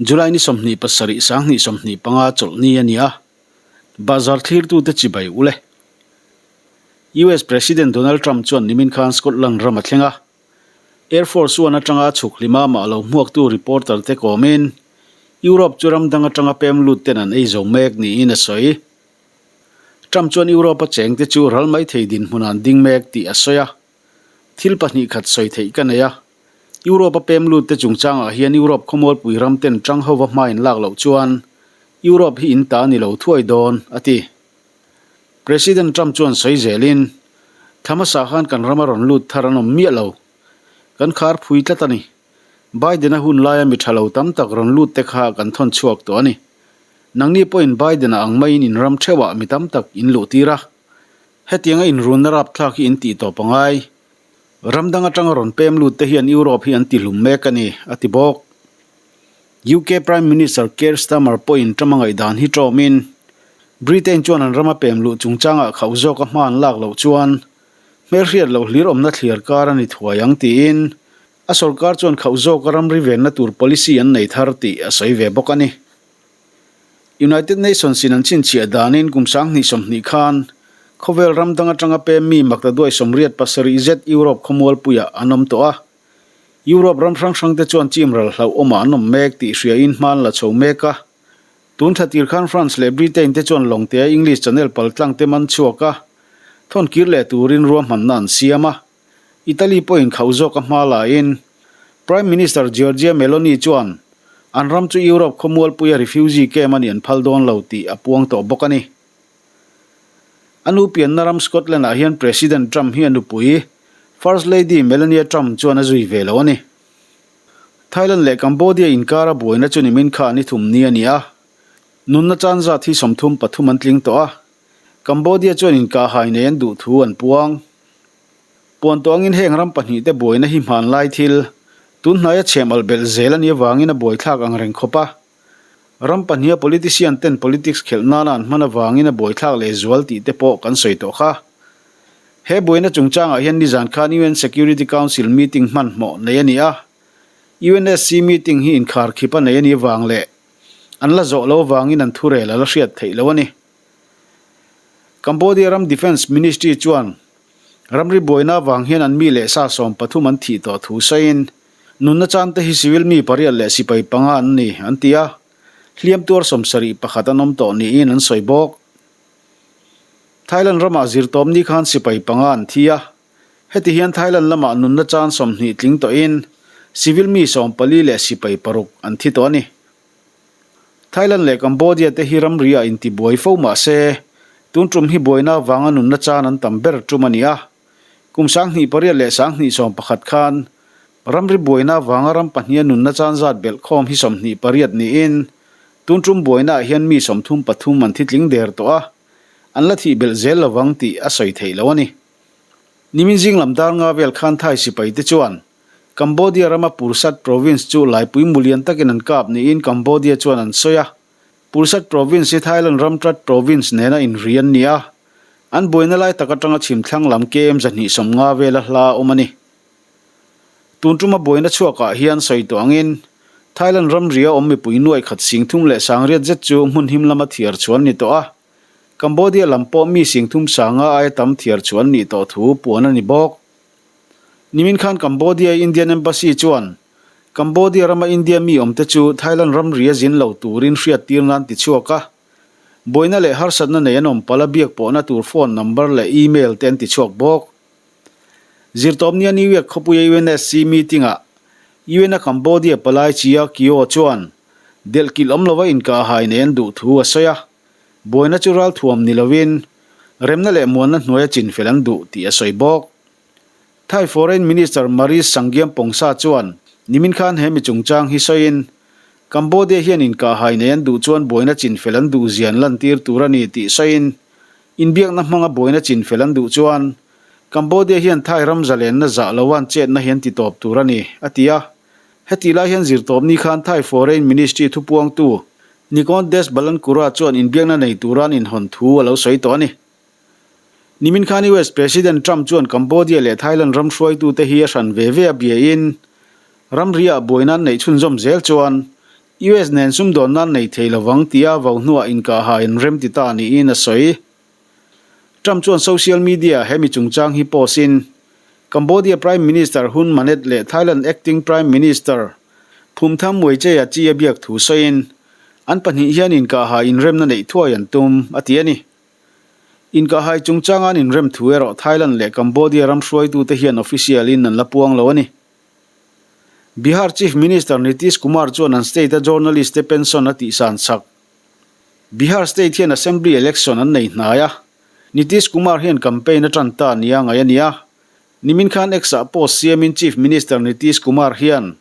July ni 27 2025 chawlhni a ni a, Bazar thlirtute chibai u le. US President Donald Trump chuan nimin khan Scotland ram a thleng a, Air Force One atanga chhuk hlima mah lo hmuaktu reporter te kawmin Europe chu ram dang atanga pem lut ten an ei zo mek niin a sawi. Trump chuan Europe a chengte chu ral mai thei dinhmun an ding mek tih a sawi a, Thil pahnih khat sawi theih ka nei a, Europe a pem lut te chungchangah hian Europe khawmualpui ram ten tang hova hma in lak loh chuan Europe hi in ta a ni lo thuai dawn, a ti. President Trump chuan sawi zelin, Thla hmasa khan kan rama rawn lut thar an awm miah lo. Kan khar phui tlat a ni. Biden-a hun laia mi tha lo tam tak rawn lut te kha kan thawn chhuak tawh a ni. Nangni pawhin Biden-a ang maiin in ram theuhah mi tam tak in luh tir a. Hetianga inrunna rapthlak hi in tih tawp a ngai. Ram dang atanga rawn pem lut te hian Europe hi an ti hlum mek a ni, a ti bawk. UK Prime Minister Keir Starmer pawhin Trump a ngaihdan hi ṭawmin, Britain chuan an rama pem luh chungchangah khauh zawka hma an lak loh chuan hmelhriat loh hlir awmna thliar kar a ni thuai ang tiin a sorkar chuan khauh zawka ramri venna tur policy an nei thar tih a sawi ve bawk a ni. United Nations in an chhinchhiah danin kum 2020 khan khawvel ram dang atanga pem mi makta duai 87 zet Europe khawmualpuiah an awm tawh a. Europe ram hrang hrang te chuan chim ral hlauhawmah an awm mek tih hriain hma an la chho mek a. Tun thla tir khan France leh Britain te chuan lawngtea English Channel paltlang te man chhuak a, thawn kir leh turin ruahmanna an siam a. Italy pawhin khauh zawk a hma laiin Prime Minister Giorgia Meloni chuan an ram chu Europe khawmualpuia refugee camp a nih an phal dawn lo tih a puang tawh bawk a ni. A nu pianna ram Scotland ah hian President Trump hi a nupui First Lady Melania Trump chuan a zui ve lo a ni. Thailand leh Cambodia inkara buaina chu nimin kha ni thum ni a ni a, nunna chan zat hi 33 an tling tawh a, Cambodia chuan inkahhai nei an duh thu an puang. Puan tawh angin heng ram pahnihte buaina hi hmanlai thil, tun hnaia chhem alh belh zel a nih avangin a buaithlak ang reng khawp a. Ram pahniha politician ten politics khelh nana an hman avangin a buaithlak leh zual tih te pawh kan sawi tawh kha. He buaina chungchangah hian nizan khan UN Security Council meeting hmanhmawh nei a ni a. UNSC meeting hi inkharkhip a nei a nih avang leh an la zawh lo avangin an thurel a la hriat theih lo a ni. Cambodia ram Defence Ministry chuan Ramri buaina avang hian an mi leh sa 13 an thih tawh thu sawiin, nunna chante hi civil mi pariat leh sipai panga an ni, an ti a. Hliam tuar 71 an awm tawh niin an sawi bawk. Thailand ramah zirtawm ni khan sipai panga an thi a. Heti hian Thailand lamah nunna chan 20 tling tawhin civil mi 14 leh sipai paruk an thi tawh a ni. Thailand leh Cambodia te hi ramri ah intibuai fo mah se, tun tum hi buaina avanga nunna chan an tam ber tum a ni a. Kum 2008 leh 2011 khan ramri buaina avanga ram pahniha nunna chan zat belh khawm hi 28 niin, tun tum buaina ah hian mi 33 an thi tling der tawh a, an la thih belh zel lovang tih a sawi theih loh a ni. Nimin zing lam dar nga vel khan Thai sipai te chuan Cambodia rama Pursat Province chu laipui mulian takin an kap niin Cambodia chuan an sawi a. Pursat Province hi Thailand ram Trat Province nena inri an ni a, an buaina lai tak atanga chhimthlang lam KM 250 vela hla awm a ni. Tun tuma buaina chhuakah hian sawi tawh angin Thailand ramria awm mipui nuai khat 30,000 zet chu hmun him lama thiar chhuan ni tawh a, Cambodia lam pawh mi 30,000 aia tam thiar chhuan nih tawh thu puan a ni bawk. Nimin khan Cambodia Indian Embassy chuan Cambodia rama India mi awmte chu Thailand ramri a zin lo turin hriattir nan ti chhuak a. Buaina leh harsatna nei an awm pala biak pawhna tur phone number leh email te an ti chhuak bawk. Zirtawpnia New York khawpuia UNSC meeting-ah UN-a Cambodia palai Chia Kio chuan delhkilh awm lova inkahhai nei an duh thu a sawi a. Buaina chu ralthuam ni lovin remna leh muanna hnuaia chinfel an duh tih a sawi bawk. Thai Foreign Minister Maris Sangiam Pongsa chuan nimin khan he mi chungchang hi sawiin, Cambodia hian inkahhai nei an duh chuan buaina chinfel an duh zian lantir tur a ni tih sawiin, inbiakna hmanga buaina chinfel an duh chuan Cambodia hian Thai ram zalenna zah loan chetna hi an ti tawp tur a ni, a ti a. Hetih lai hian zirtawpni khan Thai Foreign Ministry thupuangtu Nikon Des Balankura chuan inbiakna nei tura an inhawn thu a lo sawi tawh a ni. Nimin khan US President Trump chuan Cambodia leh Thailand ram hruaitute hi a hran ve ve a biain, ramri ah buaina an neih chhunzawm zel chuan US nen sumdawn nan nei thei lovang tia vo hnuah inkahhai an rem ti ta niin a sawi. Trump chuan social media-ah he mi chungchang hi post in, Cambodia Prime Minister Hun Manet leh Thailand Acting Prime Minister Phumtham Waichaya chi a biak thu sawiin, an pahnih hian inkahhai inremna neih thuai an tum, a ti a ni. Inkahhai chungchanga an inrem thu erawh Thailand leh Cambodia ram hruaitute hian official in an la puang lo a ni. Bihar Chief Minister Nitish Kumar chuan an state-a journalist te pension a tihsan chak. Bihar state hian Assembly election an nei hnai a, Nitish Kumar hian campaign a tan ta nia ngaih a ni a. Nimin khan X-ah post siamin Chief Minister Nitish Kumar hian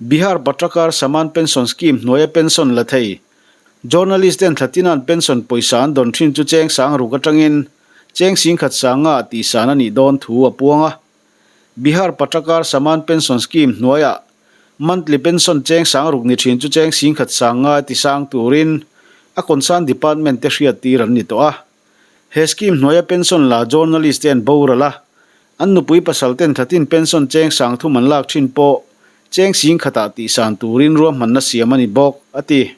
Bihar Patrakar Saman Pension Scheme hnuaia pension la thei journalist ten thla tina'n pension pawisa an dawn thin chu cheng sang ruk atangin cheng singkhat sanga tihsan a nih dawn thu a puang a. Bihar Patrakar Saman Pension Scheme hnuaiah monthly pension cheng sang ruk ni thin chu cheng singkhat sang ngai ti sang turin a concern department te hriattir an ni tawh a. He scheme hnuaia pension la journalist te an boral a, an nupui pasal ten thatin pension cheng sang thum an lak thin pawh cheng singkhatah tihsan turin ruahmanna siam a ni bawk, a ti.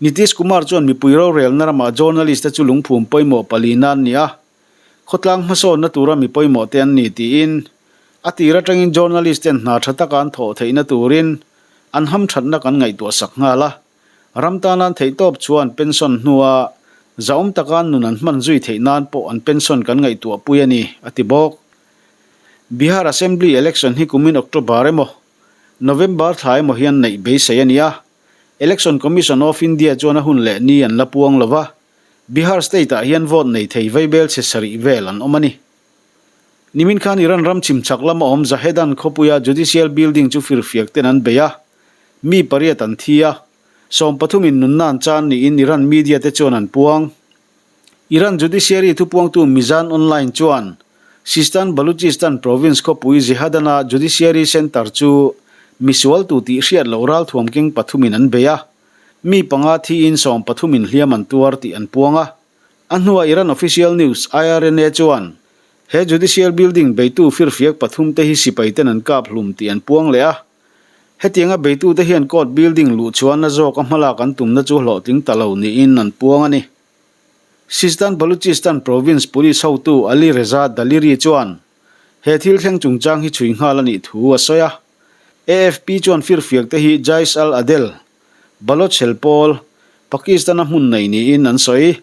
Nitish Kumar chuan mipui rorelna ramah journalist te chu lungphum pawimawh palina an ni a, Khawtlang hmasawnna tura mi pawimawh te an ni tiin a tir atangin journalist ten hna tha taka an thawh theihna turin an hamthatna kan ngaihtuah sak nghal a. Ram tana an theihtawp chuan pension hnua zahawm taka an nun an hman zui theih nan pawh an pension kan ngaihtuah pui a ni, a ti bawk. Bihar Assembly election hi kumin October emaw November thla emaw hian neih beisei a ni a, Election Commission of India chuan a hun leh ni an la puang lo va. Bihar state-ah hian vote nei thei vaibel chhe sarih vel an awm a ni. Nimin khan Iran ram chhimchhak lama awm Zahedan khawpuia judicial building chu firfiak ten an bei a, mi pariat an thi a, sawmpathumin nunna an chan niin Iran media te chuan an puang. Iran judiciary thupuangtu Mizan Online chuan Sistan Baluchistan province khawpui Zehadana judiciary centre chu misualtu tih hriat loh ralthuam keng pathumin an bei a, Mi panga thiin sawmpathumin hliam an tuar tih an puang a. A hnuah Iran official news IRNA chuan he judicial building beitu firfiak pathumte hi sipaiten an kap hlum tih an puang leh a. Hetianga beitute hian court building luh chhuahna zawka hmalak an tumna chu hlawhtling ta lo niin an puang a ni. Sistan Baluchistan province police hotu Ali Reza Daliri chuan he thil thleng chungchang hi chhui nghal a nih thu a sawi a. AFP chuan firfiak te hi Jaish al-Adel, Baloch hel pawl, Pakistan-a hmun nei niin an sawi.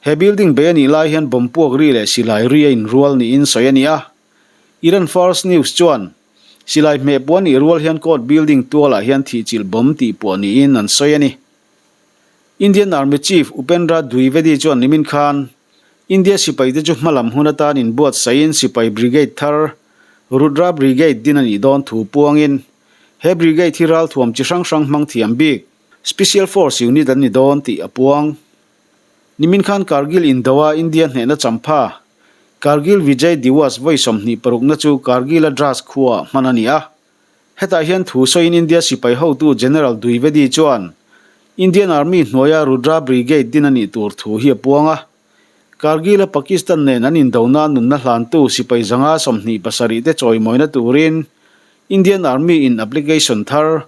He building bei a nih lai hian bomb puak ri leh silai ri a inrual niin sawi a ni a. Iran Fars News chuan silai hmeh puah nih rual hian court building tualah hian thihchilh bomb tih puah niin an sawi a ni. Indian Army Chief Upendra Dwivedi chuan nimin khan India sipaite chu hmalam hun atan inbuatsaihin sipai brigade thar Rudra Brigade din a nih dawn thu puangin he brigade hi ralthuam chi hrang hrang hmang thiam bik Special Force Unit an ni dawn tih a puang. Nimin khan Kargil Indo-a India hnehna champha Kargil Vijay Diwas vawi 26 na chu Kargil-a Dras khuaah hman a ni a. Hetah hian thu sawiin India sipai hotu General Dwivedi chuan Indian Army hnuaia Rudra Brigade din a nih tur thu hi a puang a. Kargil-a Pakistan nen an indona nunna hlantu sipai zanga 27 te chawimawina turin Indian Army in application thar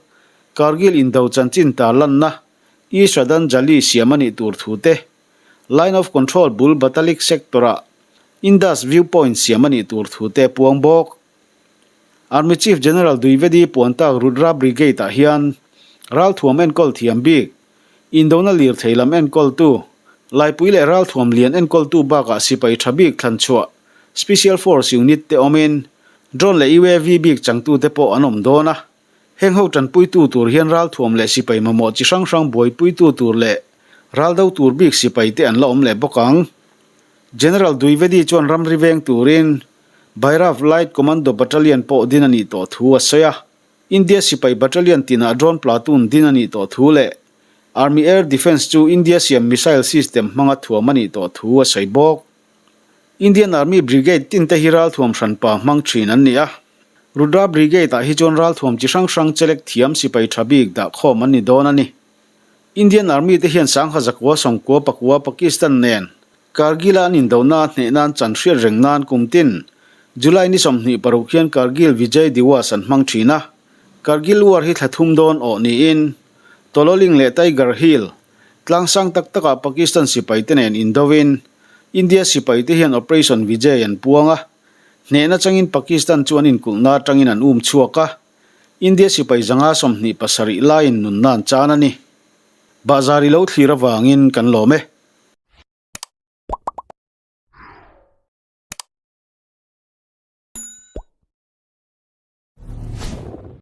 Kargil indo chanchin tarlanna E-Shraddhanjali siam a nih tur thu te Line of Control bul Batalik Sector-ah Indus Viewpoint siam a nih tur thu te a puang bawk. Army Chief General Dwivedi puan tak Rudra Brigade-ah hian ralthuam enkawl thiam bik, indona lirthei lam enkawltu, laipui leh ralthuam lian enkawltu bakah sipai tha bik thlan chhuah Special Force Unit te awmin drone leh UAV bik changtute pawh an awm dawn a. Heng ho tanpuitu tur hian ralthuam leh sipai mamawh chi hrang hrang buaipuitu tur leh raldo tur bik sipai te an la awm leh bawk ang. General Dwivedi chuan ramri veng turin Bhairav Light Commando Battalion pawh din a nih tawh thu a sawi a. India sipai battalion tinah drone platoon din a nih tawh thu leh Army Air Defence chu India siam missile system hmanga thuam a nih tawh thu a sawi bawk. Indian Army Brigade tinte hi ralthuam hranpa hmang thin an ni a. Rudra Brigade-ah hi chuan ralthuam chi hrang hrang chelek thiam sipai tha bik dah khawm an ni dawn a ni. Indian Army te hian sangha zakua sawmkua pakua Pakistan nen Kargil-a an indohna a hneh nan chan hriat reng nan kum tin July ni 26 hian Kargil Vijay Diwas an hmang thin a. Kargil War hi thla thum dawn awh niin. Tololing leh Tiger Hill, tlang sang tak takah Pakistan sipaite nen indovin, India sipaite hian Operation Vijay an puang a, hnehna changin Pakistan chu an inkulhna atangin an um chhuak a, India sipai zanga 27 laiin nunna an chan a ni. Bahzar i lo thlir avangin kan lawm e.